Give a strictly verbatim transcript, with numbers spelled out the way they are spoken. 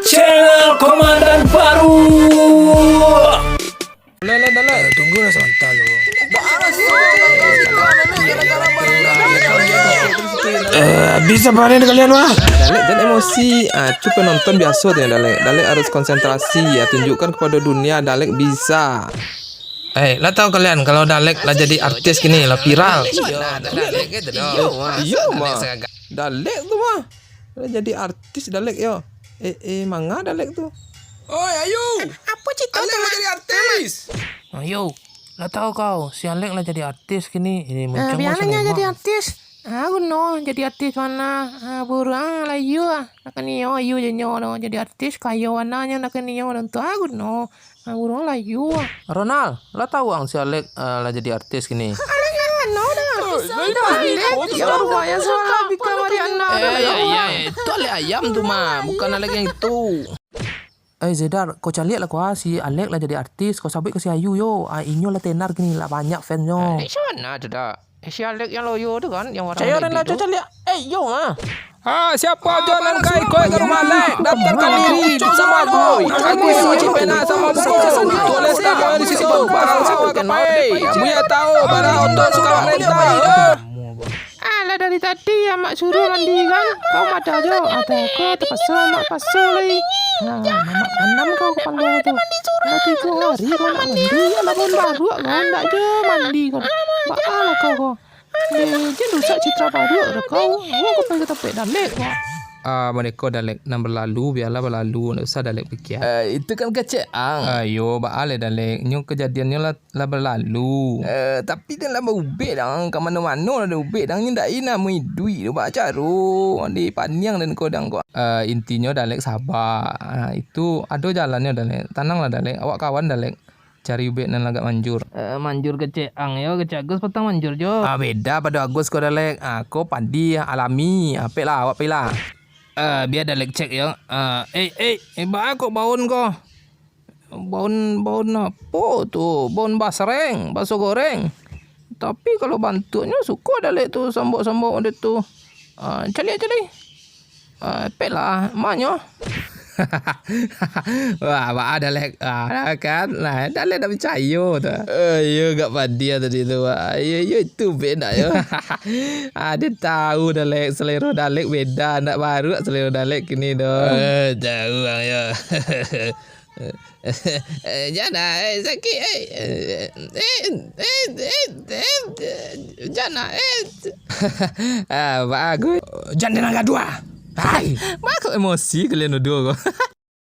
Channel Komandan Baru. Lek, lek, lek. Eh, tunggulah sabanta lu. Eh, bisa panen kalian, wah. Dalek, jangan emosi. Ah, tu penonton biaso tu ya, Dalek. Dalek harus konsentrasi ya, tunjukkan kepada dunia Dalek bisa. Eh, lah tahu kalian kalau Dalek lah jadi artis kini, lah viral. Iyo, Dalek gitu doh. Iyo, mah. Dalek tu mah. Lah jadi artis Dalek yo. Eh, eh, manga Dalek tu. Oi, Ayu. Apo cito tu, Mak? Alek lah jadi artis. Ayu, lah tahu kau, si Alek lah jadi artis kini. Ini muncung biar lah jadi artis. Ah, guno jadi artis mana? Ah, buruang lah iyo ah. Nak kini yo, iyo je nyo doh. Jadi artis kayo warnanyo nak kini yo doh tu. Ah, guno. Ah, buruang lah iyo ah. Ronald, lah tahu ang si Alek, eh, lah jadi artis kini. Alek yang mana dah? Itu Alek yang rumahnya salah bika Mariana. Eh, ya, ya, itu Alek ayam tu mah, bukan Alek yang itu. Eh, Zedar, kau caliak lah kau, ah, si Alek lah jadi artis, kau sabuik ka si Ayu yo. Ah, inyo lah tenar kini, lah banyak fansnyo. Di sana tu dah. Eh, si Alek yang loyo tu kan, yang warna Cayo dan Naco caliak. Eh, yo mah. Ha, siapa jo nan ka ikuik ka rumah Alek? Daftarkan diri bersama aku. Aku isi cipena sama buku. Tulis nama di situ. Barang siapa ka pai. Buya tahu, barang oto suka merintah. Alah, dari tadi Amak suruah mandi kan? Kau madah jo. Ada kau terpaksa Amak paksa lai. Ha, Amak tanam kau kepala tu. Dah tiga hari kau nak mandi, alah bangun baruak kau, ndak jo mandi kau. Baalah kau ko. Eh, jan rusak citra baruak dah kau. Awak ka pai ka tampek Dalek ko. Ah, mereka Dalek nan berlalu, biarlah berlalu, ndak usah Dalek pikia. Eh, itu kan kecek ang. Ayo, baalah Dalek. Nyo kejadiannyo lah, lah berlalu. Eh, tapi den lah baubek dang, ka mano-mano lah den ubek dang, nyo ndak ina maiduik tu, baa caro, di paniang den ko dang ko. Eh, intinyo Dalek sabar. Ah, itu ado jalannyo Dalek. Tananglah Dalek, awak kawan Dalek. Cari ubek nan agak manjur. Eh, manjur kecek ang yo, kecek Agus patang manjur jo. Ah, beda pado Agus ko Dalek. Ah, ko padi alami. Apek lah, awak pai lah. Eh, bia Dalek cek yo. Ah, eh, eh, eh, baa kok baun ko? Baun, baun apo tu? Baun basreng, baso goreng. Tapi kalau bantuaknyo suko Dalek tu, sambok-sambok model tu. Ah, caliak, caliak. Ah, pek lah, manyo. Wah, baa Dalek. Ah, kan? Nah, Dalek dak picayo tu. Eh, iyo, gak padia tadi tu, Wak. Iyo, iyo, itu beda yo. Ah, dia tahu Dalek, selera Dalek beda, ndak baruak selera Dalek kini tu. Eh, jauh bang yo. Eh, jana, eh, sakik, eh. Eh, eh, eh, eh, eh, jana, eh. Ah, bagus. Jan dengan gaduh ah. Hai. Baa kok emosi kalian duo ko.